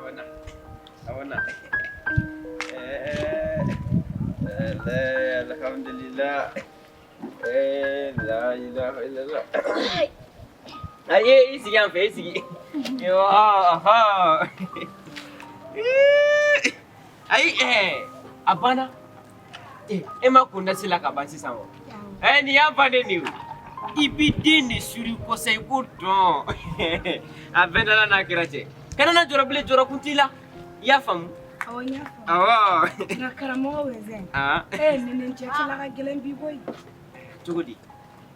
Awɔ na. Awɔ na. Ɛɛ alhamdulillah. Ɛɛ la ilaha illallah. Ayi i sigi yan fɛ i sigi. Yo ɔhɔ. Ayi ɛɛ a banna. E ma ko nasi la ka ban sisan wa? Ɛ nin y'a bannen de ye o. I b'i den de suri kɔsa i ko dɔn. A bɛɛ n'Ala n'a kira cɛ. Kana na jɔrɔ bilen jɔrɔ kun t'i la. I y'a faamu? Awɔ n y'a faamu. Awɔ. Nka karamɔgɔ Wɛzɛn. Ah. Ee ne ni n cɛ cɛla ka gɛlɛn bi koyi. Cogo di?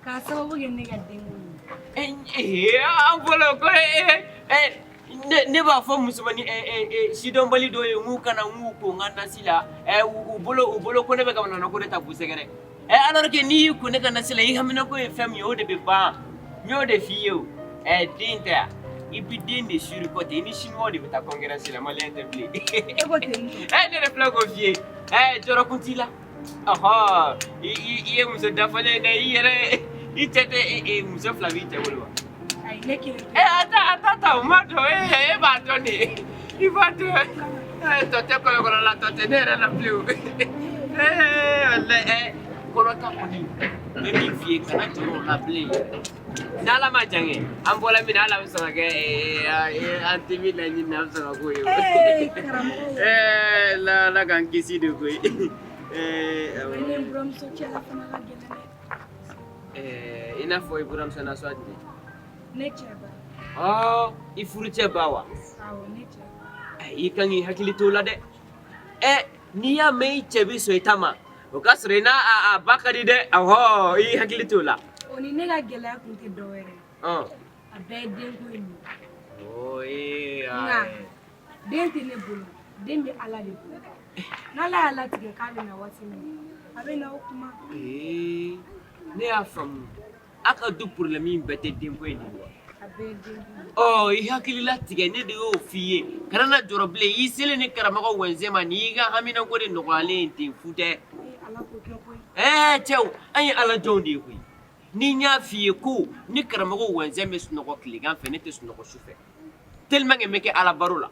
K'a sababu kɛ ne ka denko ye. Ee an bolo ko ee ne b'a fɔ musomannin sidɔnbali dɔw ye n k'u ka na n k'u ko n ka nasi la u bolo ko ne bɛ ka nana ko ne ta k'u sɛgɛrɛ ɛ alors que n'i y'i ko ne ka nasi la i haminako ye fɛn min ye o de bɛ ban n y'o de f'i ye o ɛ den tɛ yan i bɛ den de suri kɔ ten i ni chinois de bɛ taa concurrence la malien tɛ bilen E ko ten tɔ. ɛ ne de filɛ k'o f'i ye ɛ jɔrɔ kun t'i la ɔhɔ i ye muso dafalen ye dɛ i yɛrɛ i cɛ tɛ e muso fila b'i cɛ bolo wa. Ayi ne kelen ɛ a ta ta o ma dɔn e b'a dɔn de i b'a dɔn ɛ tɔ tɛ kɔlɔkɔlɔ la tɔ tɛ ne yɛrɛ la bilen o ee walayi ɛ kɔnɔta kɔni n bɛ min f'i ye kana jɔrɔ o la bilen n'Ala ma jan kɛ an bɔra min na Ala bɛ sɔn ka kɛ an tɛ min laɲini na an bɛ sɔn ka k'o ye o Ee karamɔgɔ. ɛɛ Ala k'an kisi de koyi ɛɛ awɔ. Ne ni n buramuso cɛla fana ka gɛlɛn dɛ. Ɛɛ i n'a fɔ i buramuso nasuguya jumɛn? Ne cɛ ba. Ɔ i furucɛ ba wa? Awɔ ne cɛ ba. I kan k'i hakili t'o la dɛ. Ɛ n'i y'a mɛn i cɛ bɛ sɔn i ta ma o ka sɔrɔ i n'a a ba ka di dɛ ɔhɔ i hakili t'o la. O ni ne ka gɛlɛya kun tɛ dɔ wɛrɛ ye. Ɔn. A bɛɛ ye denko in de ye. Oo ee Nka den tɛ ne bolo den bɛ Ala de bolo. N'Ala y'a latigɛ k'a bɛ na waati min na a bɛ na o kuma. Ee ne y'a faamu a ka du problème in bɛɛ tɛ denko in de ye wa? A bɛɛ ye denko ye. Ɔ i hakili latigɛ ne de y'o f'i ye kana na jɔrɔ bilen i selen ni karamɔgɔ Wɛnzɛn ma n'i y'i ka haminanko de nɔgɔyalen ye ten fu tɛ. Ee Ala k'o kɛ koyi. Ɛɛ cɛw an ye ala jɔnw de ye koyi ni n y'a f'i ye ko ni karamɔgɔ Wɛnzɛn bɛ sunɔgɔ tilegan fɛ ne tɛ sunɔgɔ su fɛ tellement que n bɛ kɛ ala baro la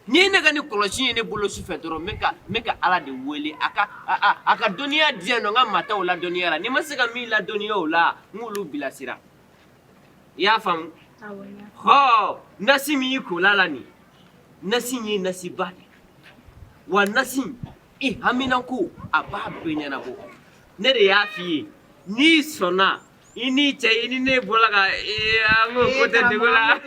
n'i ye ne ka ni kɔlɔsi ye ne bolo su fɛ dɔrɔn n bɛ ka ala de wele a ka a ka dɔnniya di yan nɔ n ka maataw ladɔnniya la ni n ma se ka min ladɔnniya o la n k'olu bilasira i y'a faamu Awɔ n y'a faamu. Hɔ nasi min y'i kola la nin nasi in ye nasiba de wa nasi i haminanko a b'a bɛɛ ɲɛnabɔ ne de y'a f'i ye n'i sɔnna i n'i cɛ i ni ne bɔra ka an k'o ko tɛ dogo la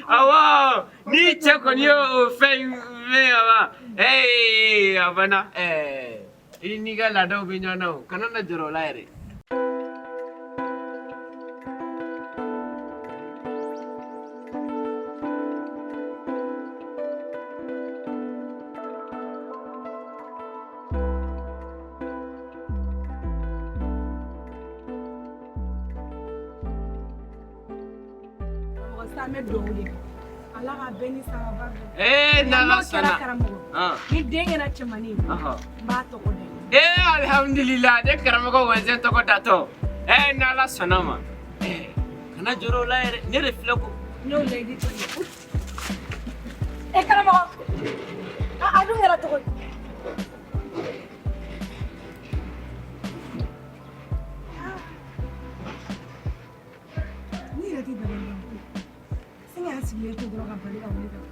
awɔ n'i cɛ kɔni ye o fɛn in mɛn ka ban ee a banna ɛɛ i n'i ka laadaw bɛ ɲɔgɔn na o kana na jɔrɔ o la yɛrɛ. Karamɔgɔ sisan an bɛ dugawu de kɛ. Ala ka bɛn ni sababa bɛn. Ee n'Ala N'o kɛra sɔnna. karamɔgɔ. Ni den kɛra cɛmannin ye. N b'a tɔgɔ da. Ee alihamudulila ne karamɔgɔ Wɛnzɛn tɔgɔ datɔ ee n'Ala sɔnna ma ee kana jɔrɔ o la yɛrɛ ne de filɛ ko. N y'o layidu ta. E karamɔgɔ a dun kɛra cogo di? Ni yɛrɛ tɛ dabali ban koyi. Sin k'a sigilen to dɔrɔn ka bali ka wuli ka taa.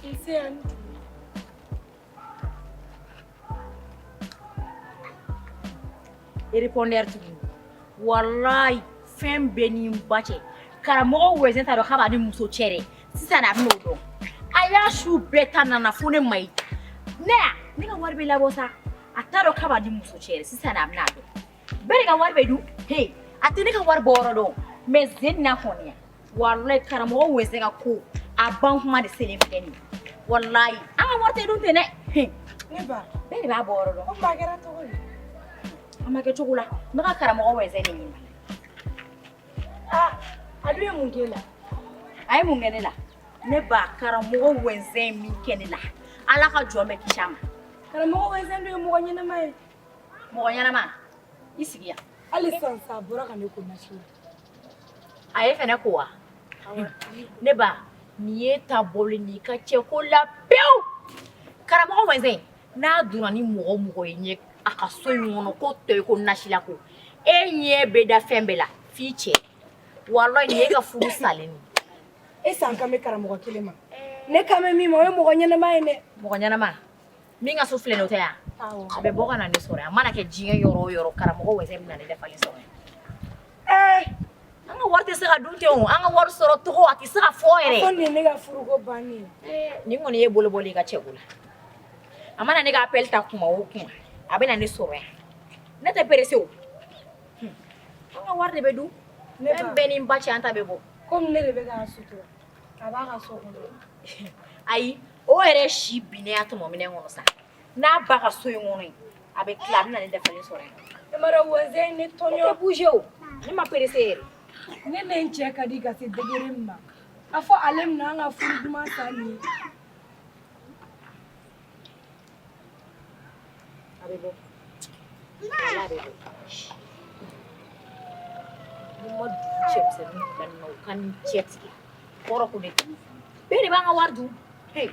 Nse yan. Répondeur tuguni walayi fɛn bɛɛ ni n ba cɛ karamɔgɔ Wɛzɛn t'a dɔn k'a b'a ni muso cɛ dɛ sisan de a bɛn'o dɔn a y'a su bɛɛ ta nana fo ne ma ye ne ya ne ka wari bɛ labɔ sa a t'a dɔn k'a b'a ni muso cɛ dɛ sisan de a bɛn'a dɔn bɛɛ de ka wari bɛ dun he a tɛ ne ka wari bɔ yɔrɔ dɔn mais zen n'a kɔni ya walayi karamɔgɔ Wɛzɛn ka ko a ban kuma de selen filɛ nin ye walayi an ka wari tɛ dun ten dɛ he Ne ba. Bɛɛ de b'a bɔ yɔrɔ dɔn. O kuma a kɛra cogo di? A ma kɛ cogo la n bɛ ka karamɔgɔ Wɛzɛn de ɲini. Aa a dun ye mun k'e la? A ye mun kɛ ne la? Ne ba karamɔgɔ Wɛzɛn ye min kɛ ne la Ala ka jɔn bɛɛ kisi a ma. Karamɔgɔ wɛnsɛn dun ye mɔgɔ ɲɛnama ye. Mɔgɔ ɲɛnama, i sigi yan. Hali sisan sa a bɔra ka ne ko nasi la. A ye fɛnɛ ko wa? Ne ba, nin ye ta bɔlen n'i ka cɛko la pewu. Karamɔgɔ wɛnsɛn, n'a donna ni mɔgɔ o mɔgɔ ye ɲɛ a ka so in kɔnɔ ko tɔ ye ko nasila ko, e ɲɛ bɛ da fɛn bɛɛ la f'i cɛ. Walayi nin ye e ka furu salen ye. E san kan bɛ karamɔgɔ kelen ma. Ne kan bɛ min ma o ye mɔgɔ ɲɛnama ye dɛ. Mɔgɔ ɲɛnama min ka so filɛ nin ye o tɛ yan? A bɛ bɔ ka na ne sɔrɔ yan. A mana kɛ diɲɛ yɔrɔ o yɔrɔ, karamɔgɔ wɛnsɛn bɛ na ne dafalen sɔrɔ yan. An ka wari tɛ se ka dun ten o, an ka wari sɔrɔ cogo a tɛ se ka fɔ yɛrɛ. Ko nin ye ne ka furuko bannen ye. Nin kɔni ye bolo bɔlen i ka cɛko la. A mana ne ka appel ta kuma o kuma, a bɛ na ne sɔrɔ yan. Ne tɛ pressé o. An ka wari de bɛ dun. Fɛn bɛɛ ni n ba cɛ, an ta bɛ bɔ. Komi ne de bɛ k'a sutura, a b'a ka so kɔnɔ. Ayi, o yɛrɛ si binnen a tɔmɔminɛ kɔnɔ sa. N'a ba ka so in kɔnɔ yen, a bɛ tila, a bɛ na ne dafalen sɔrɔ yan. E m'a dɔn wɛnsɛn ne tɔɲɔ. Ne tɛ bouger o. Ne ma pressé yɛrɛ. Ne ne n cɛ ka di ka se degré min ma, a fɔ ale bɛna an ka furu duman sa nin ye. A bɛ bɔ. Ala bɛ bɔ. Ni ma dugu cɛmisɛnninw bila nin na, u ka nin cɛ tigɛ. Kɔrɔ ko ne tɛ. Bɛɛ de b'an ka wari dun. Hey.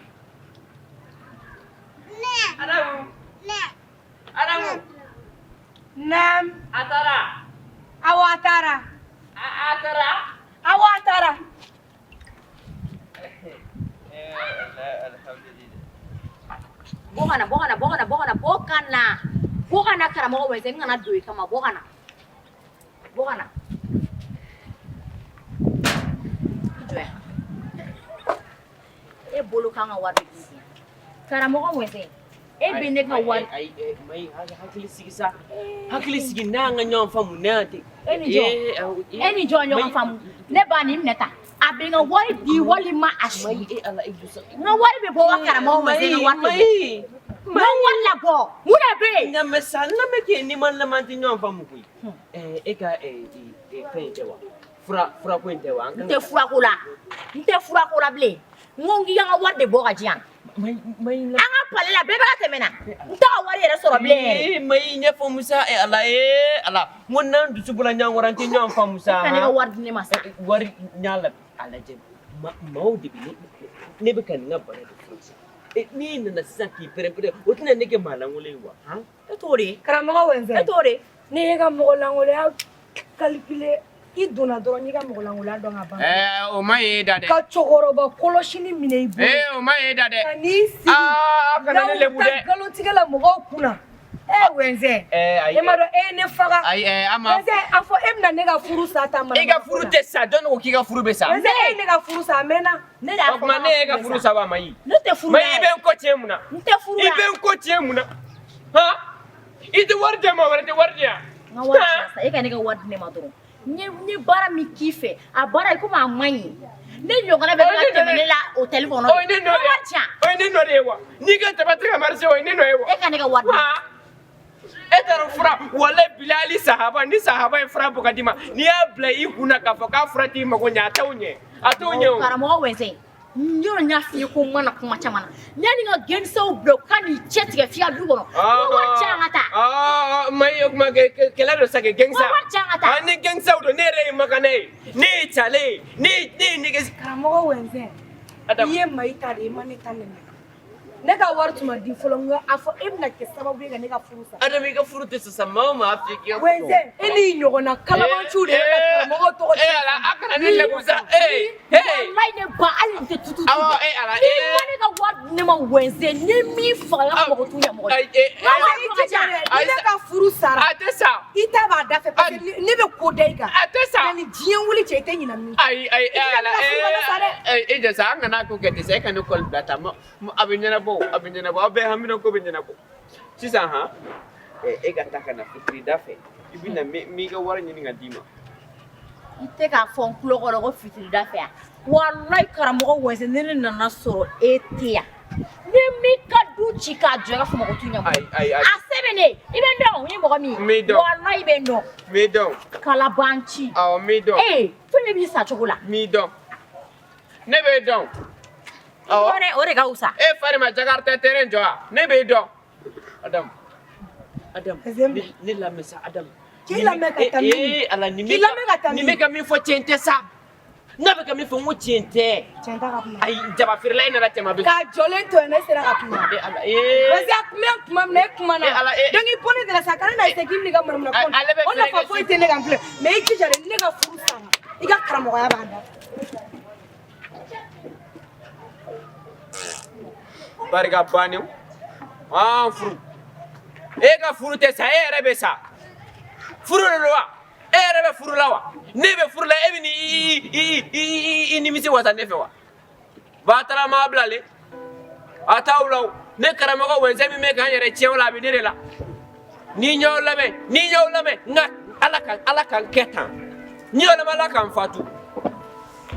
Adamu. Adamu. Naam. A taara. Awɔ, a taara. A taara. Awɔ, a taara. Bɔ ka na, bɔ ka na, bɔ ka na, bɔ ka na, bɔ ka na. Bɔ ka na karamɔgɔ wɛsɛ, n kana don i kama, bɔ ka na. Bɔ ka na. I jɔ yan. E bolo kan ka wari de dun. Karamɔgɔ wɛsɛ, e bɛ ne ka wari. Ayi, Mayi, hakili sigi sa. Hakili sigi, n'an ka ɲɔgɔn faamu, ne tɛ. E ni jɔn? E ni jɔn ɲɔgɔn faamu? Ne ba nin minɛ tan. A bɛ n ka wari di walima a su. Mayi, e Ala, e dusu. N ka wari bɛ bɔ wa karamɔgɔ wɛsɛ, n ka wari tɛ bɔ. Mayi. N ka wari labɔ. Mun de bɛ yen? Nka mɛ sa, n lamɛn kɛ, n'i ma lamɛn, an tɛ ɲɔgɔn faamu koyi. E ka fɛn in tɛ wa? Furako in tɛ wa? N tɛ furako la. N tɛ furako la bilen. N ko k'i ka n ka wari de bɔ ka di yan. Mayi, An ka palais la, bɛɛ bɛ ka tɛmɛ na. N t'a ka wari yɛrɛ sɔrɔ bilen yɛrɛ. Mayi, ɲɛfɔ Musa, Ala, Ala. N ko n'an dusu bɔra ɲɔgɔn kɔrɔ, an tɛ ɲɔgɔn faamu sa. E ka ne ka wari di ne ma sa. Wari n y'a la, a lajɛ. Maaw de bɛ ne bɛ ka nin ka bana de furakɛ. N'i nana sisan k'i pɛrɛn-pɛrɛn, o tɛna ne kɛ maa lankolon ye wa? E t'o de ye. Karamɔgɔ wɛnsɛn. E t'o de ye. Ne ye ka mɔgɔ lankolonya calculer, i donna dɔrɔn n'i ka mɔgɔ lankolonya dɔn ka ban. O ma ye da dɛ. Ka cɛkɔrɔba kɔlɔsini minɛ i bolo. O ma ye da dɛ. Ka n'i sigi. Aa, kana ne lebu dɛ. Nkalontigɛ la mɔgɔw kunna. Wɛnsɛn. Ayi. E m'a dɔn e ye ne faga. Ayi, ama. Wɛnsɛn, a fɔ e bɛna ne ka furu sa tan. E ka furu tɛ sa, jɔn ko k'i ka furu bɛ sa? Wɛnsɛn, e ye ne ka furu sa, a mɛnna. Ne de y'a O tuma ne ye ka furu sa wa, Mayi? Ne tɛ furu la. Mayi, i bɛ n kɔ tiɲɛ mun na? N tɛ furu la. I bɛ n kɔ tiɲɛ mun na? Han? I tɛ wari di yan, mɔgɔ wɛrɛ tɛ wari di yan. N ka wari di yan sa, e ka ne ka wari di ne ma dɔrɔn. N ye baara min k'i fɛ, a baara ye komi a man ɲi. Ne ɲɔgɔnna bɛ ka tɛmɛ ne la hôtel kɔnɔ. O ye ne nɔ de ye. O ye ne nɔ de ye wa? N'i ka jaba tɛ ka marcher, o ye ne nɔ ye wa? E ka ne ka wari di. E taara fura, walayi bilali sahaba, ni sahaba ye fura bɔ ka d'i ma, n'i y'a bila i kun na k'a fɔ k'a fura t'i mago ɲɛ, a t'o ɲɛ. A t'o ɲɛ o. Karamɔgɔ wɛnsɛn, yɔrɔ n y'a f'i ye ko n mana kuma caman na. Yanni n ka gɛnsaw bila u ka n'i cɛ tigɛ f'i ka du kɔnɔ. N ka wari ci yan ka taa. Mayi, o kuma kɛlɛ dɔ sa kɛ gɛnsa. N ka wari ci yan ka taa. Ni gɛnsaw don, ne yɛrɛ ye makanɛ ye, ne ye cale ye, ne ye nɛgɛ. Karamɔgɔ wɛnsɛn, i ye Mayi ta de, i ma ne ta nɛnɛ. Ne ka wari tun ma di fɔlɔ, nka a fɔ e bɛna kɛ sababu ye ka ne ka furu sa. Adamu, i ka furu tɛ sisan, maa o maa f'i k'i ka furu. Wɛnsɛn, e n'i ɲɔgɔnna kalabanciw de ye ka karamɔgɔ tɔgɔ tiɲɛ. Ala, a kana ne lebu sa. Walayi ne ba, hali n tɛ tutu. Awɔ, ala. N'i ma ne ka wari di ne ma wɛnsɛn, ni min faga, i ka mɔgɔ t'u ɲɛ mɔgɔ. Ayi, N ka wari bɔ ka di yan. Ni ne ka furu sara. A tɛ sa. I ta b'a da fɛ parce que ne bɛ ko da i kan. A tɛ sa. Nka ni diɲɛ wuli cɛ, i tɛ ɲinɛ min kɔ. Ayi, ayi, ala. I tɛ ka furu kana sa dɛ. E jɔ sa, an kana ko kɛ ten sa, e ka ne kɔli bila tan. A bɛ ɲɛnabɔ, a bɛ ɲɛnabɔ, aw bɛɛ hamina ko bɛ ɲɛnabɔ. Sisan han, e ka taa ka na fitiri da fɛ, i bɛ na n b'i ka wari ɲini ka d'i ma. I tɛ k'a fɔ n tulo kɔrɔ ko fitiri da fɛ yan. Walayi karamɔgɔ wɛnsɛn, ni ne nana sɔrɔ e tɛ yan, ni m'i ka du ci k'a jɔ, i ka fɔ mɔgɔ t'u ɲɛ. Ayi, ayi, ayi. A sɛbɛn ne, i bɛ n dɔn, n ye mɔgɔ min ye. N b'i dɔn. Walayi i bɛ n dɔn. N b'i dɔn. Kalabanci. Awɔ, n b'i dɔn. Ee, fɛn bɛɛ b'i sa cogo la. N b'i dɔn. Ne b'e dɔn. Awɔ. O de ka wusa. E fa de ma Jakarta terrain jɔ wa? Ne b'e dɔn. Adamu. Adamu, ne lamɛn sa Adamu. K'i lamɛn ka taa min? Ee Ala nin K'i lamɛn ka taa min? Nin bɛ ka min fɔ tiɲɛ tɛ sa. N'a bɛ ka min fɔ n ko tiɲɛ tɛ. Tiɲɛ t'a ka kuma. Ayi jaba feerela e nana cɛma bɛ. K'a jɔlen to yen ne sera ka kuma. E Ala ee. Parce que a kun bɛ yan tuma min na e kuma na. E Ala, e. Donc i bɔ ne de la sa kana na essayer k'i minɛ i ka manamana ko Ale bɛ o fɛɛrɛ nafa kɛ foyi tɛ ne kan bilen mais i jija dɛ ni ne ka furu sara i ka karamɔgɔya b'a da. Barika bannen. An furu. E ka furu tɛ sa e yɛrɛ bɛ sa. Furu de don wa? E yɛrɛ bɛ furu la wa? Ne bɛ furu la e bɛ n'i nimisi wasa ne fɛ wa? Batarama bilalen. A t'aw la o. Ne karamɔgɔ wɛnsɛn min bɛ k'an yɛrɛ tiɲɛ o la a bɛ ne de la. Ni n y'aw lamɛn ni n y'aw lamɛn n ka Ala ka n kɛ tan. Ni y'aw lamɛn Ala ka n fatu.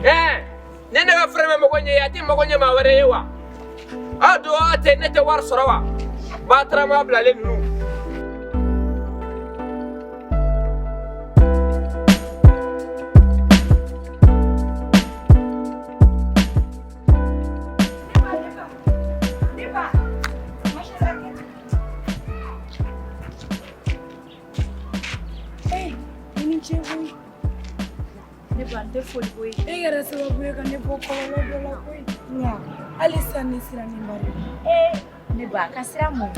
Ɛɛ ne ne ka fura ma mago ɲɛ a tɛ mago ɲɛ maa wɛrɛ ye wa? Aw don aw tɛ ne tɛ wari sɔrɔ wa? Batarama bilalen ninnu. Ne ba. Ee i ni ce koyi. Ne ba n tɛ foli koyi. E yɛrɛ sababu ye ka ne bɔ kɔlɔlɔ dɔ la koyi. Nka hali sisan ne sirannen ba de. Ee ne ba ka sira mun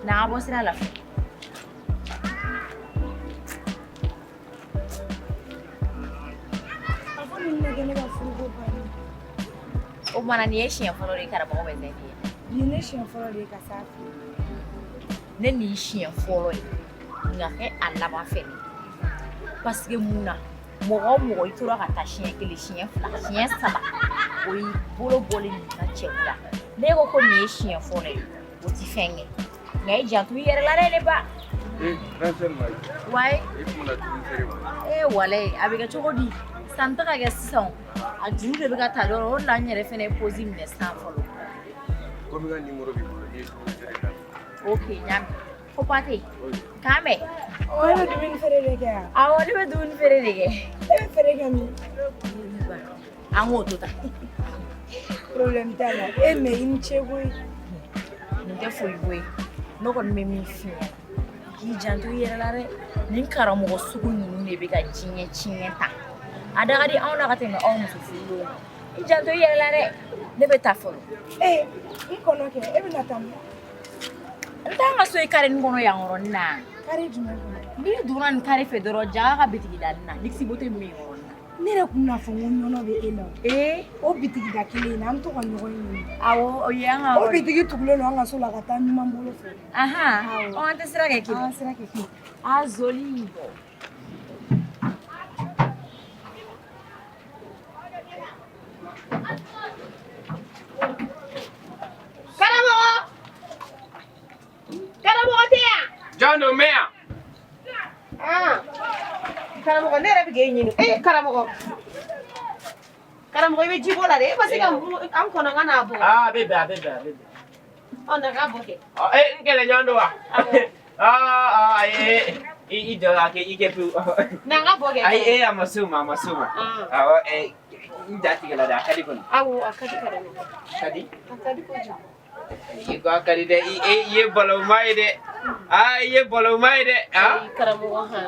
na bɔ sira la. A fɔ ninnu na kɛ ne ka furuko bannen. O kumana nin ye siɲɛ fɔlɔ de ye karamɔgɔ bɛ fɛn f'i ye. Nin ye ne siɲɛ fɔlɔ de ye ka s'a fɛ yen. Ne nin siɲɛ fɔlɔ ye nka kɛ a laban fɛnɛ. Parce que mun na mɔgɔ o mɔgɔ i tora ka taa siɲɛ kelen siɲɛ fila siɲɛ saba o y'i bolo bɔlen nin ka cɛko la. Ne ko ko nin ye siɲɛ fɔlɔ ye o ti fɛn kɛ nka i janto i yɛrɛ la dɛ ne ba. Eh, grande Marie. Wayi. E kun bɛna dumuni feere wa? Ee walayi a bɛ kɛ cogo di san tɛ ka kɛ sisan a juru de bɛ ka ta dɔrɔn o de la n yɛrɛ fɛnɛ ye pause minɛ sisan fɔlɔ. Komi n ka numéro b'i bolo n'i ye dumuni feere daminɛ. Ok n y'a mɛn. Ko Pate k'an bɛn. Ɔ e bɛ dumuni feere de kɛ yan? Awɔ ne bɛ dumuni feere de kɛ. E bɛ feere kɛ min? An k'o to tan. Problème t'a la. E mais i ni ce koyi. Nin tɛ foyi ko ye. Ne kɔni bɛ min f'i ɲɛna k'i janto i yɛrɛ la dɛ. Nin karamɔgɔ sugu ninnu de bɛ ka diɲɛ tiɲɛ tan. A da ka di anw na ka tɛmɛ aw muso furulenw kan. I janto i yɛrɛ la dɛ. Ne bɛ taa fɔlɔ. Ee n kɔnɔ kɛ e bɛna taa min? N t'an ka so ye carré nin kɔnɔ yan yɔrɔnin na. Carré jumɛn kɔnɔ? N'i donna nin carré fɛ dɔrɔn Jaga ka bitigi da nin na Nixi Beauté min bɛ yen yɔrɔnin na. Ne yɛrɛ kun bɛna fɔ n ko nɔnɔ bɛ e la o. Ee o bitigi da kelen in na an bɛ to ka ɲɔgɔn ɲini. Awɔ o ye an ka O bitigi tugulen don an ka so la ka taa ɲuman bolo fɛ. Ahan ɔ an tɛ sira kɛ kelen. An sira kɛ kelen. A zoli. Karamɔgɔ! Karamɔgɔ tɛ yan? Jɔn don n bɛ yan. Karamɔgɔ ne yɛrɛ bɛ k'e ɲini. Ee karamɔgɔ. Karamɔgɔ i bɛ ji bɔ la dɛ. E ma se ka an kɔnɔ n ka n'a bɔ. Aa a bɛ bɛn a bɛ bɛn a bɛ bɛn. Ɔ na k'a bɔ kɛ. Ɔ e n kɛlɛɲɔgɔn don wa? Aa ayi i jɔ a kɛ i kɛ pewu. Na n ka bɔ kɛ. Ayi e a ma s'o ma a ma s'o ma. Awɔ ɛ n ja tigɛla dɛ a ka di kɔni. Awɔ a ka di karamɔgɔ. Ka di? A ka di kojugu. I ko a ka di dɛ i ye balawuma ye dɛ. Aa i ye balawuma ye dɛ. Ayi karamɔgɔ han.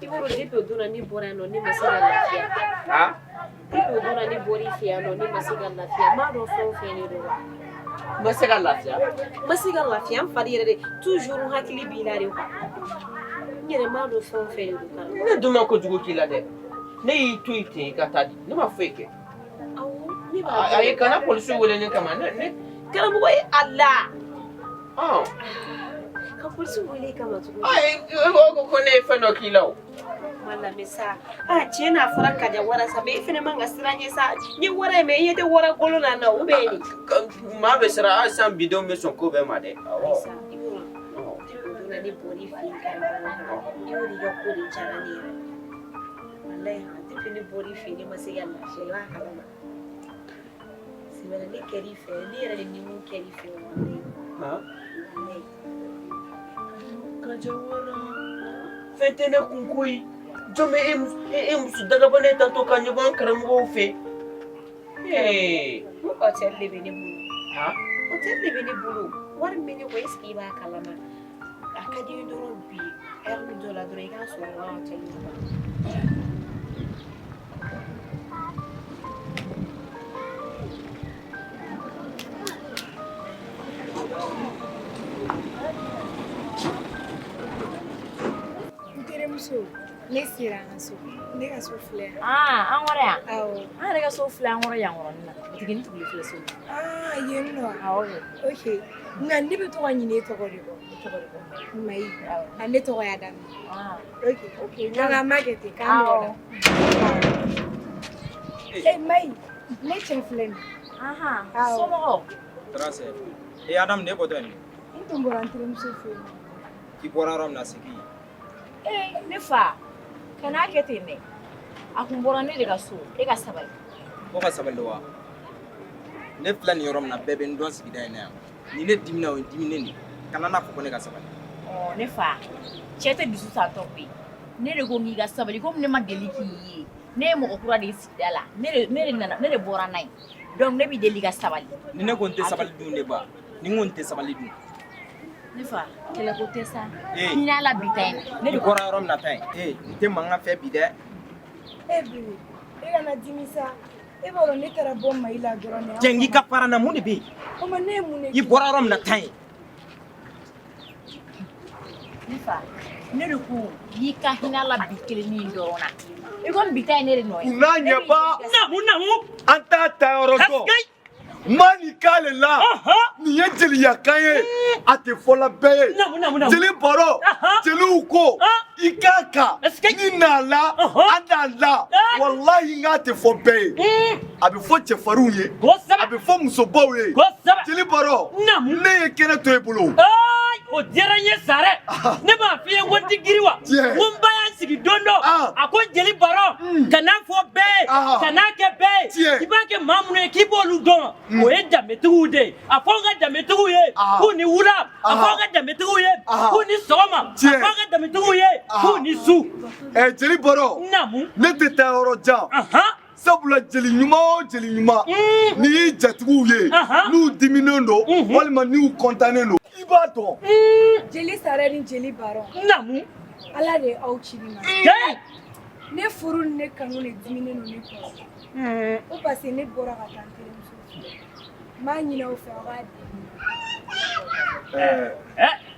I b'a dɔn depuis o don na ne bɔra yan nɔ ne ma se ka lafiya. Han? Depuis o don na ne bɔra i fɛ yan nɔ ne ma se ka lafiya. N m'a dɔn fɛn o fɛn de don wa. N ma se ka lafiya. N ma se ka lafiya n fari yɛrɛ de toujours n hakili b'i la de quoi. N yɛrɛ m'a dɔn fɛn o fɛn de don karamɔgɔ. Ne dun ma kojugu k'i la dɛ. Ne y'i to yen ten i ka taa di ne ma foyi kɛ. Awɔ ne b'a dɔn. Ayi kana polisiw wele ne kama ne. Karamɔgɔ ye a la. Ɔn. Ka polisiw wele i kama tuguni. Ayi e ko ko ne ye fɛn dɔ k'i la o. Ma lamɛn sa. Aa tiɲɛ na a fɔra Kaja wara sa mais e fɛnɛ man ka siran ɲɛ sa. N ye wara ye mais i ɲɛ tɛ wara kolon na na ou bien nin. Maa bɛ siran hali sisan bidenw bɛ sɔn ko bɛɛ ma dɛ. Awɔ. Sa i b'o dɔn depuis o don na ne bɔr'i fɛ yen karamɔgɔ i y'o de ka ko de diyara ne ye. Walayi han depuis ne bɔr'i fɛ yen ne ma se ka lafiya i b'a kalama. Sɛbɛla ne kɛr'i fɛ ne yɛrɛ de ni mun kɛr'i fɛ walayi. Han? Walayi. Kaja wara fɛn tɛ ne kun koyi. Jɔn bɛ e muso dagabana ye tantɔ ka ɲɛbɔ an karamɔgɔw fɛ. Ee. N Hôtel de bɛ ne bolo. Hôtel de bɛ ne bolo. Wari min bɛ ne kɔ, est ce que i b'a kalama? A ka di n ye dɔrɔn bi, heure dɔ la dɔrɔn i k'a sɔrɔ n ka hôtel la. N terimuso, ne sera an ka so. Ne ka so filɛ yan. Aa, an kɔrɔ yan. Awɔ. An yɛrɛ ka so filɛ an kɔrɔ yan kɔrɔnin na. Butiginin tugulen filɛ so. Aa, yen nɔ. Awɔ kɛ. Ok. Nka ne bɛ to ka ɲinɛ e tɔgɔ de kɔ. Ne tɔgɔ de ko Mayi. A ne tɔgɔ y'a daminɛ. Ah. Ok. Ok. Donc an b'a kɛ ten k'an bɛn o la. E Mayi, ne cɛ filɛ nin ye. Ahan. Awɔ. Somɔgɔw? Tɔɔrɔ tɛ. E Adamu ne bɔtɔ nin. N tun bɔra n terimuso fɛ yen. I bɔra yɔrɔ min na segin. Ee, ne fa. Kan'a kɛ ten dɛ. A kun bɔra ne de ka so. E ka sabali. Ko ka sabali wa? Ne filɛ nin yɔrɔ min na bɛɛ bɛ n dɔn sigida in na yan. Ni ne dimina o ye diminen de ye. Kana n'a fɔ ko ne ka sabali. Ɔ ne fa. Cɛ tɛ dusu sa tɔ koyi. Ne de ko n k'i ka sabali komi ne ma deli k'i ye. Ne ye mɔgɔ kura de ye sigida la. Ne de nana, ne de bɔra n'a ye. Donc ne b'i deli i ka sabali. Ni ne ko n tɛ sabali dun de ba. Ni n ko n tɛ sabali dun. Ne fa, kɛlɛko tɛ sa. Ee. Hinɛ ala bi ta in na. Ne Ne de bɔra yɔrɔ min na taa yen. Ee n tɛ mankan fɛ bi dɛ. E bébé, e kana dimi sa. E b'a dɔn ne taara bɔ Mayi la dɔrɔn de. Cɛ n k'i ka fara n na mun de bɛ yen? O ma ne ye mun de I bɔra yɔrɔ min na taa yen. Ne fa, ne de ko n'i ka hinɛ ala bi kelennin in dɔrɔn na. I komi bi ta ye ne de nɔ ye. U n'a ɲɛba. Namu namu. An t'a ta yɔrɔ dɔn. Maa nin k'ale la. Nin ye jeliyakan ye. A tɛ fɔla bɛɛ ye. Namu namu namu. Jeli baro. Jeliw ko. I k'a kan. Ni n'a la. An n'a la. Walahi n k'a tɛ fɔ bɛɛ ye. A bɛ fɔ cɛfarinw ye. A bɛ fɔ musobaw ye. Jeli baro. Namu. Ne ye kɛnɛ to e bolo. O diyara n ye Sarɛ. Ne b'a f'i ye ko n ti girin wa. Tiɲɛ. N ko n ba y'an sigi don dɔ. A ko jeli baro. Kan'a fɔ bɛɛ ye. Kan'a kɛ bɛɛ ye. Tiɲɛ. I b'a kɛ maa minnu ye k'i b'olu dɔn. O ye danbetigiw de ye. A fɔ an ka danbetigiw ye. K'u ni wula. A fɔ an ka danbetigiw ye. K'u ni sɔgɔma. A Tiɲɛ. fɔ an ka danbetigiw ye. K'u ni su. Ɛ jeli baro. Namu. Ne tɛ taa yɔrɔ jan. Sabula jeli ɲuman o jeli ɲuman n'i y'i jatigiw ye n'u diminen don walima n'u kɔntannen don i b'a dɔn. Jeli Sarɛ ni jeli Baron. Namu. Ala de ye aw ci ne ma. Ne furu ni ne kanu de diminen don ne kɔrɔ. Ko parce que ne bɔra ka taa n terimuso fɛ yen. N b'a ɲini aw fɛ aw k'a dɛmɛ.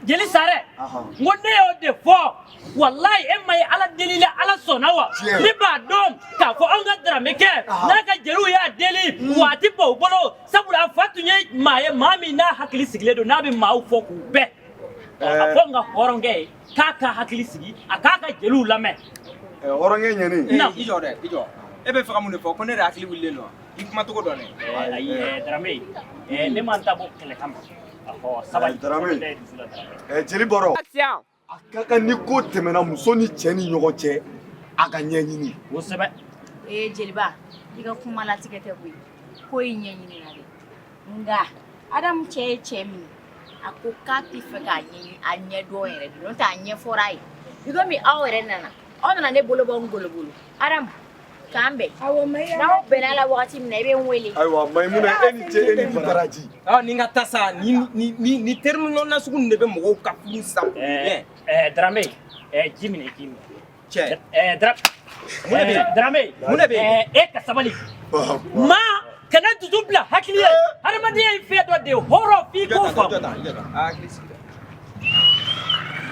Jeli Sarɛ, n ko ne y'o de fɔ walayi e ma ye Ala deli la Ala sɔnna wa ne b'a dɔn k'a fɔ anw ka Daramɛkɛ n'a ka jeliw y'a deli wa a ti ban u bolo sabula a fa tun ye maa ye maa min n'a hakili sigilen don n'a bɛ maaw fɔ k'u bɛn a fɔ n ka hɔrɔnkɛ ye k'a ka hakili sigi a k'a ka jeliw lamɛn. Hɔrɔnkɛ ɲɛnen. I jɔ dɛ, i jɔ. E bɛ fɛ ka mun de fɔ? Ko ne de hakili wulilen don wa? I kumacogo dɔn dɛ. Ayi Darame, ne ma n ta bɔ kɛlɛ kama. Ɔhɔ, sabali. Darame. Sabali dusu la, Darame. Jeli baro. A ka kan ni ko tɛmɛna muso ni cɛ ni ɲɔgɔn cɛ a ka ɲɛɲini. Kosɛbɛ. Ee jeliba, i ka kuma latigɛ tɛ koyi. Ko in ɲɛɲini na dɛ. Nka Adamu cɛ ye cɛ min ye, a ko k'a tɛ fɛ k'a ɲɛɲini a ɲɛ dɔn yɛrɛ de. N'o tɛ a ɲɛfɔra a ye. I komi aw yɛrɛ nana, aw nana ne bolo bɔ n golo bolo. Adamu, k'an bɛn. Awɔ Mayi. N'aw bɛnna la wagati min na, i bɛ n wele. Ayiwa Mayimuna e ni ce e ni baraji. Ah ni n ka taa sa ni ni ni ni terme nɔ sugu ninnu de bɛ mɔgɔw ka furu sa. Darame, ji minɛ k'i min. Cɛ. Dara. Mun de bɛ yen? Darame. Mun de bɛ yen? E ka sabali. Maa kana dusu bila hakili ye. Hadamadenya ye fɛn dɔ de ye hɔrɔn f'i k'o faamu. Jɔ tan, jɔ tan. A hakili sigi dɛ.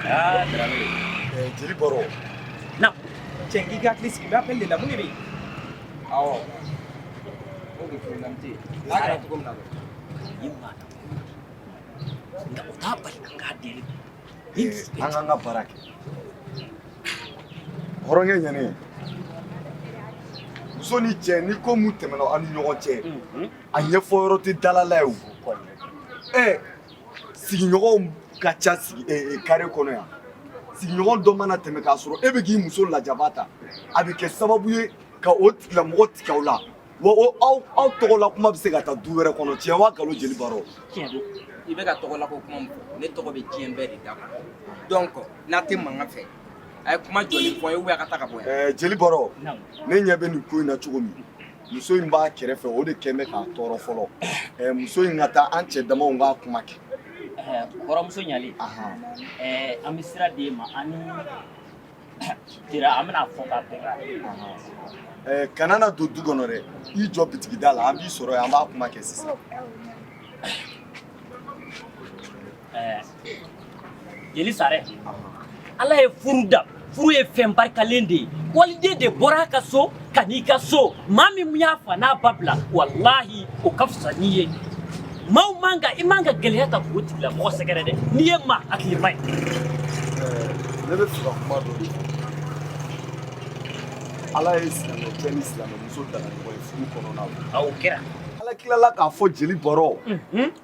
Aa Darame. Jeli baro. Na. Cɛ n k'i ka hakili sigi n bɛ appel de la mun de bɛ yen? Awɔ. O de problème tɛ yen. N'a kɛra cogo min na dɔrɔn. Nka o t'a bali an k'a deli. An k'an ka baara kɛ. Hɔrɔnkɛ ɲɛnen. Muso ni cɛ ni ko mun tɛmɛna aw ni ɲɔgɔn cɛ a ɲɛfɔ yɔrɔ tɛ dalala ye o. Sigiɲɔgɔnw ka ca sigi carré kɔnɔ yan. Sigiɲɔgɔn dɔ mana tɛmɛ k'a sɔrɔ e bɛ k'i muso lajaba ta a bɛ kɛ sababu ye ka o tigilamɔgɔ tigɛ aw la wa o aw tɔgɔla kuma bɛ se ka taa du wɛrɛ kɔnɔ tiɲɛ wa nkalon jeli baro. Tiɲɛ don. I bɛ ka tɔgɔla ko kuma min fɔ ne tɔgɔ bɛ diɲɛ bɛɛ de da kɔnɔ donc n'a tɛ mankan fɛ a ye kuma jɔlen fɔ n ye ou bien a ka taa ka bɔ yan. Jeli baro ne ɲɛ bɛ nin ko in na cogo min Muso in b'a kɛrɛfɛ, o de kɛn bɛ k'a tɔɔrɔ fɔlɔ. Muso in ka taa, an cɛ damaw k'a kuma kɛ. Kɔrɔmuso ɲalen, an bɛ sira d'e ma, ani Tera an bɛna fɔ ka bɛn. Kana na don du kɔnɔ dɛ, i jɔ bitigida la, an b'i sɔrɔ yen, an b'a kuma kɛ sisan. Jeli Sarɛ, Ala ye furu da, furu ye fɛn barikalen de ye. Waliden de bɔra a ka so ka n'i ka so, maa min y'a fa n'a ba bila, walahi o ka fisa n'i ye. Maaw man ka, i man ka gɛlɛya ta k'o tigilamɔgɔ sɛgɛrɛ dɛ, n'i ye maa hakilima ye. Ne bɛ fɛ ka kuma dɔ de fɔ. Ala ye silamɛ cɛ ni silamɛ muso dala ɲɔgɔn ye furu kɔnɔna la. O kɛra. Ala tilala k'a fɔ jeli bɔrɔ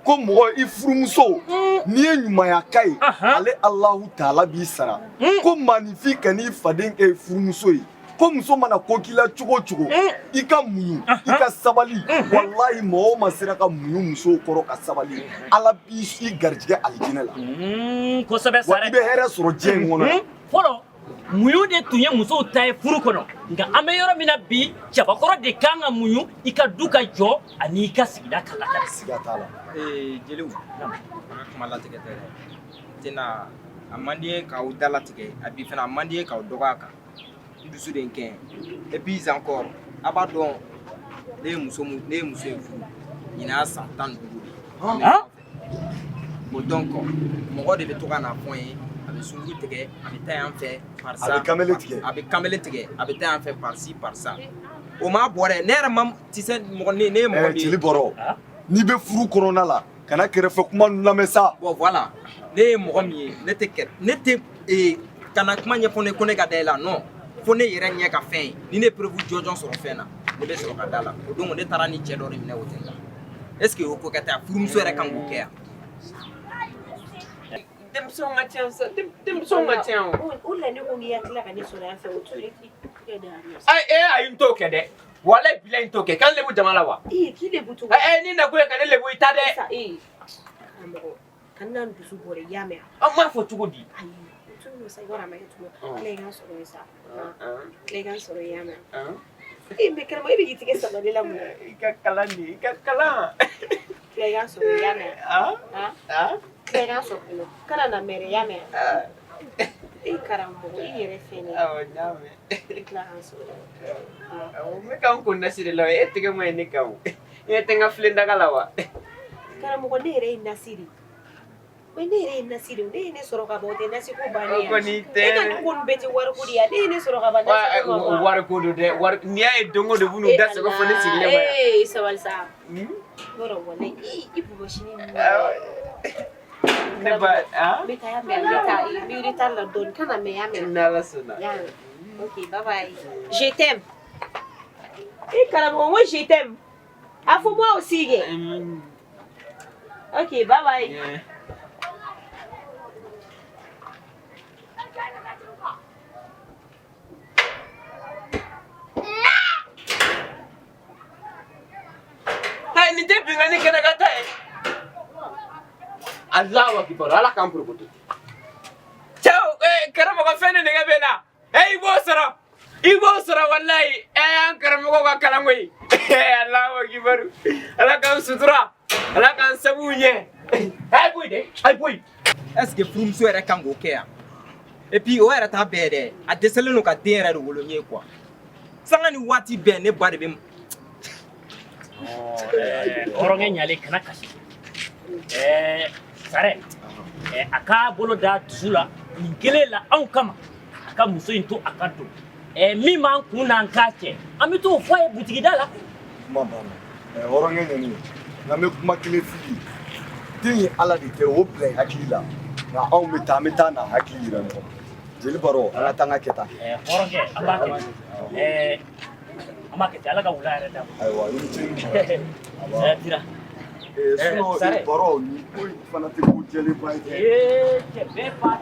ko mɔgɔ i furumuso n'i ye ɲumanya k'a ye, ale Alahu taala b'i sara. Ko maaninfin kan'i faden kɛ furumuso ye. Ko muso mana ko k'i la cogo o cogo, i ka muɲu, i ka sabali. Walahi mɔgɔ o maa sera ka muɲu musow kɔrɔ ka sabali, Ala b'i i garijɛgɛ alijinɛ la. Kosɛbɛ Sarɛ. Wa i bɛ hɛrɛ sɔrɔ diɲɛ in kɔnɔ yan. Fɔlɔ muɲu de tun ye musow ta ye furu kɔnɔ, nka an bɛ yɔrɔ min na bi, cɛbakɔrɔ de kan ka muɲu i ka du ka jɔ ani i ka sigida ka lakana. Siga t'a la. Jeliw, an ka kuma latigɛ tɛ dɛ. Tɛna a man di ye k'aw da latigɛ, a bi fana a man di ye k'aw dɔgɔya kan. N dusu de n kɛn. Et puis encore, a b'a dɔn ne ye muso ne ye muso in furu ɲinan y'a san 15 de ye. Bon donc mɔgɔ de bɛ to ka na fɔ n ye, a bɛ sunkuru tigɛ, a bɛ taa yan fɛ par ça, a bɛ kamalen tigɛ, a bɛ kamalen tigɛ, a bɛ taa yan fɛ par ci par ça. O m'a bɔ dɛ, ne yɛrɛ ma ti se mɔgɔ ne ye mɔgɔ min ye. Jeli bɔrɔ, n'i bɛ furu kɔnɔna la, kana kɛrɛfɛ kuma ninnu lamɛn sa. Bon voilà, ne ye mɔgɔ min ye, ne tɛ kɛ ne tɛ kana kuma ɲɛfɔ ne ko ne ka da i la, non, fo ne yɛrɛ ɲɛ ka fɛn ye. Ni ne preuve jɔnjɔn sɔrɔ fɛn na, ne bɛ sɔrɔ ka da la. O don ne taara ni cɛ dɔ de minɛ hôtel la. Est ce que o ko kɛ tɛ furumuso yɛrɛ kan k'o kɛ yan? Denmisɛnw ka ca sa, denmisɛnw ka ca o. O la ne ko k'i ka tila ka ne sɔrɔ yan fɛ, o to yen k'i tigɛ da. Ayi, ayi, n t'o kɛ dɛ. Walayi bilayi n t'o kɛ. K'an lebu jama la wa? Ee, k'i lebu cogo. Ni nakun ye ka ne lebu, i ta dɛ. Sa ee. Karamɔgɔ, kana n dusu bɔ dɛ, i y'a mɛn? An m'a fɔ cogo di? Ayi, o to yen sa, yɔrɔ a ma kɛ cogo. Tila i ka n sɔrɔ yen sa. Tila i ka n sɔrɔ yen, i y'a mɛn? Ee, mais karamɔgɔ, e bɛ k'i tigɛ sama ne la mun na? I ka kalan de, i ka kalan. Tila i ka n sɔrɔ yen, i y'a mɛn? Tila i ka n sɔrɔ yen nɔ. Kana na mɛn dɛ, i y'a mɛn? E karamɔgɔ, i yɛrɛ fɛn ne. Awɔ, n y'a mɛn. I tila ka n sɔrɔ yen. Awɔ, n bɛ ka n ko nasi de la, e tɛgɛ ma ɲi ne kan o. I ɲɛ tɛ n ka filen daga la wa? Karamɔgɔ, ne yɛrɛ ye nasi de ye. Mais ne yɛrɛ ye nasi de ye, ne ye ne sɔrɔ ka ban, o tɛ nasi ko bannen ye. O kɔni tɛ. E ka nin ko ninnu bɛɛ tɛ wariko de ye, ne ye ne sɔrɔ ka ban nasi ko ma ban. Wariko don dɛ, wari n'i y'a ye don o don u b'u n'u da sɛgɛ fɔ ne sigilen ma yan. Ee, sabali sa. Yɔrɔ walayi, i bɔgɔsinin ninnu. Ne ba, n bɛ taa, y'a mɛn? N bɛ taa, n bɛ retard la dɔɔni, kana mɛn, y'a mɛn? N'Ala sɔnna. Y'a mɛn? Ok, bye bye. Je t'aime. E karamɔgɔ, n ko je t'aime. A fɔ moi aussi kɛ. Ok, bye bye. Ayi, nin tɛ binkanni kɛnɛ ka taa ye. Alahu akibaru, Ala k'an porokoto. Cɛw, karamɔgɔ fɛn de nɛgɛ bɛ n na. I b'o sɔrɔ. I b'o sɔrɔ walayi. An karamɔgɔw ka kalan koyi. Alahu akibaru. Ala k'an sutura. Ala k'an sabu ɲɛ. A ye bɔ yen dɛ. A ye bɔ yen. Est ce que furumuso yɛrɛ kan k'o kɛ yan? Et puis o yɛrɛ t'a bɛɛ ye dɛ, a dɛsɛlen don ka den yɛrɛ de wolo n ye quoi. Sanga ni waati bɛɛ ne ba de bɛ. Hɔrɔnkɛ ɲalen kana kasi. Sarɛ, a k'a bolo da dusu la nin kelen la anw kama, a ka muso in to a ka don. Min b'an kun n'an k'a cɛ, an bɛ t'o fɔ a ye butigida la. Kuma banna. Hɔrɔnkɛ ɲani, nka n bɛ kuma kelen f'i ye. Den ye Ala de kɛ, o bila i hakili la. Nka anw bɛ taa, an bɛ taa n'a hakili yira ɲɔgɔn na. Jeli baro, an ka taa an ka kɛ tan. Hɔrɔnkɛ, an b'a kɛ ten. An b'a kɛ ten, Ala ka wula yɛrɛ d'a ma. Ayiwa, i ni ce. Saya tira. Sinon, baro, nin ko in fana tɛ ko jɛlenba ye dɛ. Cɛ bɛɛ b'a